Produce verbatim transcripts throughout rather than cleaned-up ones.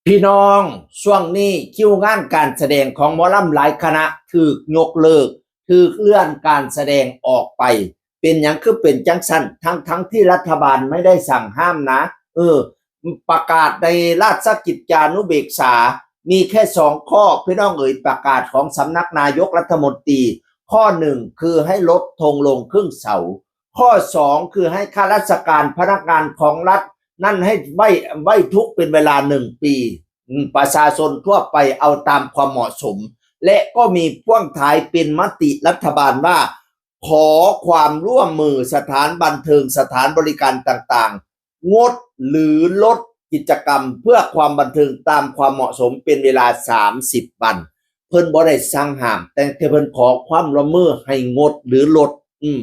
พี่น้อง ช่วงนี้คิวงานการแสดงของหมอลำหลายคณะถูกยกเลิก ถูกเลื่อนการแสดงออกไป เป็นหยังคือเป็นจังซั่น ทั้งๆที่รัฐบาลไม่ได้สั่งห้ามนะ เออ ประกาศในราชกิจจานุเบกษา มีแค่สองข้อ พี่น้องเอ๋ย ประกาศของสำนักนายกรัฐมนตรี ข้อหนึ่งคือให้ลดธงลงครึ่งเสา ข้อสองคือให้ข้าราชการพนักงานของรัฐนั่นให้ไหว้ไหว้ทุกข์เป็นเวลาหนึ่งปี อืม ประชาชนทั่วไปเอาตามความเหมาะสม และก็มีพ่วงท้ายเป็นมติรัฐบาลว่า ขอความร่วมมือสถานบันเทิง สถานบริการต่างๆ งดหรือลดกิจกรรมเพื่อความบันเทิงตามความเหมาะสมเป็นเวลาสามสิบวัน เพิ่นบ่ได้สั่งห้าม แต่เพิ่นขอความร่วมมือให้งดหรือลด อืม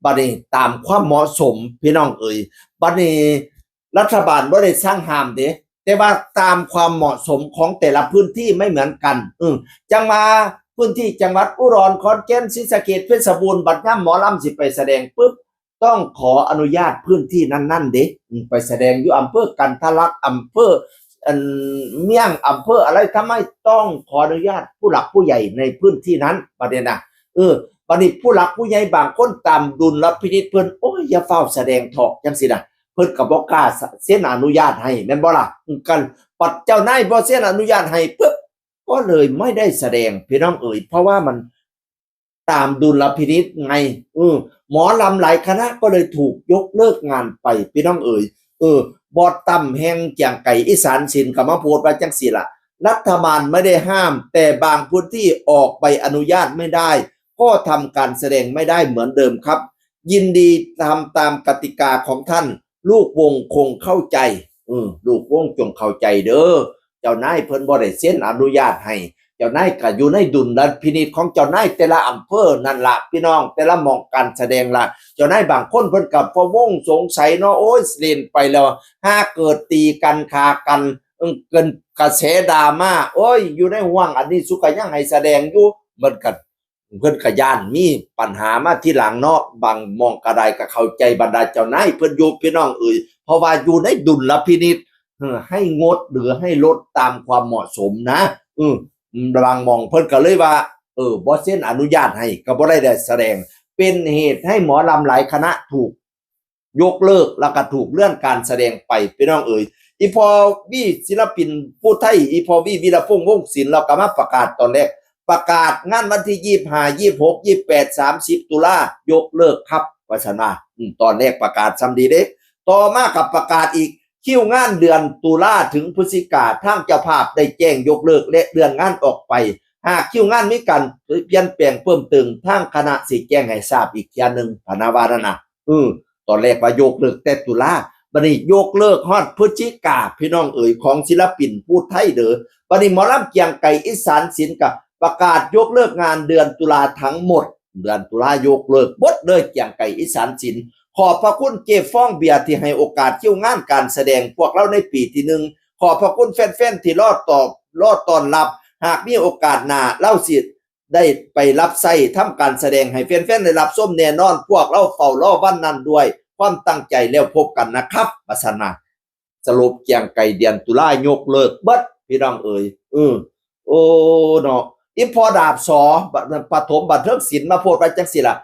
บัดนี้ตามความเหมาะสม พี่น้องเอ๋ย บัดนี้รัฐบาลบ่ได้สั่งห้ามเด้ แต่ว่าตามความเหมาะสมของแต่ละพื้นที่ไม่เหมือนกัน อืม จังว่าพื้นที่จังหวัดอุดร ขอนแก่น ศรีสะเกษ เพชรบูรณ์ บัดยามหมอลำสิไปแสดงปุ๊บ ต้องขออนุญาตพื้นที่นั้นๆ เด้ อืม ไปแสดงอยู่อำเภอกันทะลัก อำเภอ อัน เมียง อำเภออะไร ทำไมต้องขออนุญาตผู้หลักผู้ใหญ่ในพื้นที่นั้น บัดนี้นะ เออ บัดนี้ผู้หลักผู้ใหญ่บางคนตามดุลพินิจเพิ่น โอ้ย อย่าฟ้าวแสดงเถาะ จังซี่นะ เพิ่นก็บ่กล้าเซ็นอนุญาตให้ แม่นบ่ล่ะ อืม กัน บัดเจ้านายบ่เซ็นอนุญาตให้ปุ๊บ ก็เลยไม่ได้แสดง พี่น้องเอ๋ย เพราะว่ามันตามดุลพินิจไง เออ หมอลำหลายคณะก็เลยถูกยกเลิกงานไป พี่น้องเอ๋ย เออ บอดต่ำแห่งเจียงไก่อีสานศิลป์ก็มาโพสต์ว่าจังซี่ล่ะ รัฐบาลไม่ได้ห้าม แต่บางพื้นที่ออกใบอนุญาตไม่ได้ ก็ทำการแสดงไม่ได้เหมือนเดิมครับ ยินดีทำตามกติกาของท่าน ลูกวงคงเข้าใจ เออ ลูกวงจงเข้าใจเด้อ เจ้านายเพิ่นบ่ได้เซ็นอนุญาตให้ เจ้านายก็อยู่ในดุลพินิจของเจ้านายแต่ละอำเภอนั่นล่ะ พี่น้อง แต่ละหม่องการแสดงล่ะ เจ้านายบางคนเพิ่นก็พะวงสงสัยเนาะ โอ้ย เล่นไปแล้ว หาเกิดตีกันฆ่ากัน เออ เกิดกระแสดราม่า โอ้ย อยู่ในห้วงอันนี้สุก็ยังให้แสดงอยู่ มันก็ เพิ่นก็ย้านมีปัญหามาทีหลังเนาะ บางหม่องก็ได้ก็เข้าใจบรรดาเจ้านายเพิ่นอยู่ พี่น้องเอ๋ย เพราะว่าอยู่ในดุลพินิจ เออ ให้งดหรือให้ลดตามความเหมาะสมนะ เออ บางหม่องเพิ่นก็เลยว่า เออ บ่เซ็นอนุญาตให้ ก็บ่ได้ได้แสดง เป็นเหตุให้หมอลำหลายคณะถูกยกเลิก แล้วก็ถูกเลื่อนการแสดงไป พี่น้องเอ๋ย อีพ่อวีศิลปินผู้ไทย อีพ่อวี วีรพงษ์ วงศ์ศิลป์ เราก็มาประกาศตอนแรก ประกาศงานวันที่ยี่สิบห้า ยี่สิบหก ยี่สิบแปด สามสิบ ตุลา ยกเลิกครับ ว่าซั่นว่า อืม ตอนแรกประกาศซ้ำดีเด้ ต่อมาก็ประกาศอีก คิวงานเดือนตุลาถึงพฤศจิกา ทางเจ้าภาพได้แจ้งยกเลิกและเลื่อนงานออกไป หากคิวงานมีการเปลี่ยนแปลงเพิ่มเติม ทางคณะสิแจ้งให้ทราบอีกเทื่อหนึ่ง พะนะว่านั่นนะ เออ ตอนแรกว่ายกเลิกแต่ตุลา บัดนี้ยกเลิกฮอดพฤศจิกา พี่น้องเอ๋ย ของศิลปินผู้ไทยเด้อ บัดนี้หมอลำเกียงไก่อีสานศิลป์ก็ประกาศยกเลิกงานเดือนตุลาทั้งหมด เดือนตุลายกเลิกเบิดเลย เกียงไก่อีสานศิลป์ ขอบพระคุณเจฟองเบียร์ที่ให้โอกาสคิวงานการแสดงพวกเราในปีที่หนึ่ง ขอบพระคุณแฟนๆที่รอตอบ รอต้อนรับ หากมีโอกาสหน้า เราสิได้ไปรับใช้ทำการแสดงให้แฟนๆได้รับชมแน่นอน พวกเราเฝ้ารอวันนั้นด้วยความตั้งใจ แล้วพบกันนะครับ ว่าซั่นนะ สรุปเกียงไก่เดือนตุลายกเลิกเบิด พี่น้องเอ๋ย เออ โอ้ เนาะ อีพ่อดาบสอ ปฐมบันเทิงศิลป์ มาโพสต์ไว้จังซี่ล่ะ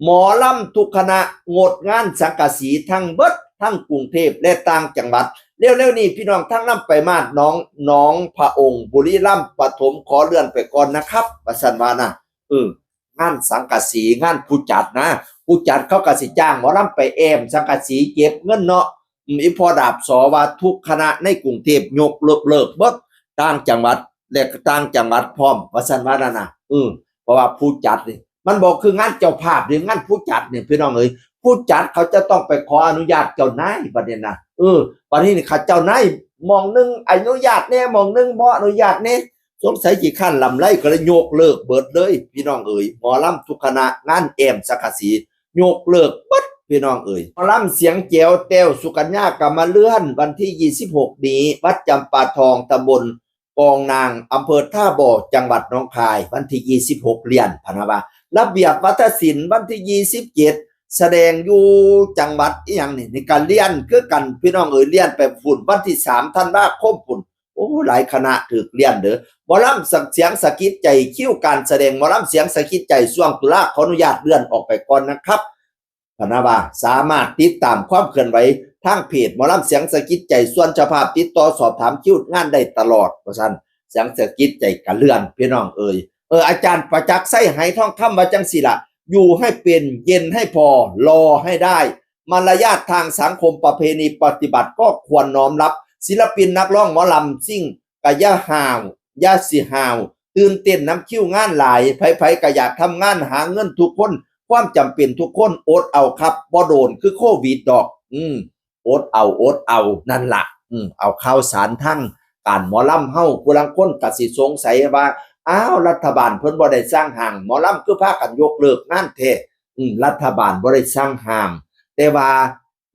หมอลำทุกคณะงดงานสังกะสีทั้งเบิด ทั้งกรุงเทพและต่างจังหวัด เร็วๆนี้พี่น้องทางลำปลายมาส หนอง หนองผะอง บุรีรัมย์ ปฐมขอเลื่อนไปก่อนนะครับ ว่าซั่นว่านะ เออ งานสังกะสี งานผู้จัดนะ ผู้จัดเขาก็สิจ้างหมอลำไปแอมสังกะสีเก็บเงินเนาะ อืม อีพ่อดาบสอว่าทุกคณะในกรุงเทพยกเลิกเลิกเบิด ต่างจังหวัด และต่างจังหวัดพร้อม ว่าซั่นว่านั่นน่ะ เออ เพราะว่าผู้จัดนี่ มันบ่คืองานเจ้าภาพหรืองานผู้จัดเนี่ย พี่น้องเอ๋ย ผู้จัดเขาจะต้องไปขออนุญาตเจ้านาย บัดนี้นะ เออ บัดนี้นี่เขาเจ้านายหม่องหนึ่งอนุญาตแน่ หม่องหนึ่งบ่อนุญาตแน่ สงสัยขี้คร้านลำไรก็เลยยกเลิกเบิดเลย พี่น้องเอ๋ย หมอลำทุกคณะ งานแอมสังกะสี ยกเลิกเบิด พี่น้องเอ๋ย หมอลำเสียงแจ๋วแต้วสุกัญญาก็มาเลื่อนวันที่ยี่สิบหกนี้ วัดจำปาทอง ตำบลกองนาง อำเภอท่าบ่อ จังหวัดหนองคาย วันที่ยี่สิบหก เลื่อน พะนะว่า ระเบียบวัฒนศิลป์วันที่ยี่สิบเจ็ด แสดงอยู่จังหวัดอีหยังนี่ นี่ก็เลื่อนคือกัน พี่น้องเอ๋ย เลื่อนไปพุ้น วันที่สาม ธันวาคมพุ้น โอ้ หลายคณะถืกเลื่อนเด้อ หมอลำเสียงสะกิดใจ คิวการแสดงหมอลำเสียงสะกิดใจช่วงตุลาขออนุญาตเลื่อนออกไปก่อนนะครับ พะนะว่าสามารถติดตามความเคลื่อนไหวทางเพจหมอลำเสียงสะกิดใจ ส่วนเจ้าภาพติดต่อสอบถามคิวงานได้ตลอดว่าซั่น เสียงสะกิดใจกะเลื่อนพี่น้องเอ่ย เออ อาจารย์ประจักษ์ไส้ไหทองคำว่าจังสิละ อยู่ให้เป็น เย็นให้พอ รอให้ได้ มารยาททางสังคมประเพณีปฏิบัติก็ควรน้อมรับ ศิลปินนักร้องหมอลำซิ่งกะอย่าห้าวอย่าสิห้าว ตื่นเต้นนำคิวงานหลาย ไผๆกะอยากทำงานหาเงินทุกคน ความจำเป็นทุกคนอดเอาครับ บ่โดนคือโควิดดอก อืม อดเอาอดเอานั่นละ อืม เอาข่าวสารทั้งการหมอลำเฮา ผู้ลางคนกะสิสงสัยว่า อ้าว รัฐบาลเพิ่นบ่ได้สั่งห้าม หมอลำคือพากันยกเลิกงานแท้ อืม รัฐบาลบ่ได้สั่งห้าม แต่ว่า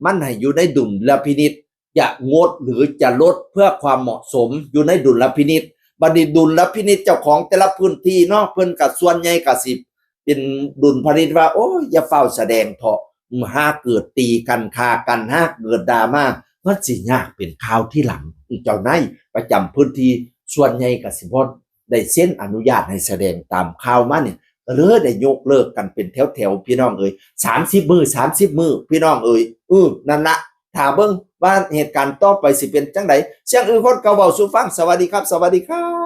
มันให้อยู่ในดุลพินิจ จะงดหรือจะลดเพื่อความเหมาะสม อยู่ในดุลพินิจ บัดนี้ดุลพินิจเจ้าของแต่ละพื้นที่เนาะ เพิ่นกะส่วนใหญ่กะสิเป็นดุลพินิจว่า โอ้ย อย่าฟ้าวแสดงเถาะ อืม หาเกิดตีกันฆ่ากัน หาเกิดดราม่า มันสิยากเป็นข่าวทีหลัง เจ้านายประจำพื้นที่ส่วนใหญ่กะสิบ่ได้เซ็นอนุญาตให้แสดงตามข่าวมาเนี่ย ก็เลยได้ยกเลิกกันเป็นแถวๆ พี่น้องเอ่ย สามสิบมื้อ สามสิบมื้อ พี่น้องเอ่ย เออ นั่นละ ถ้าเบิ่งว่าเหตุการณ์ต่อไปสิเป็นจังใด เสียงอื่นคนเก่าเว้าสู่ฟัง สวัสดีครับ สวัสดีครับ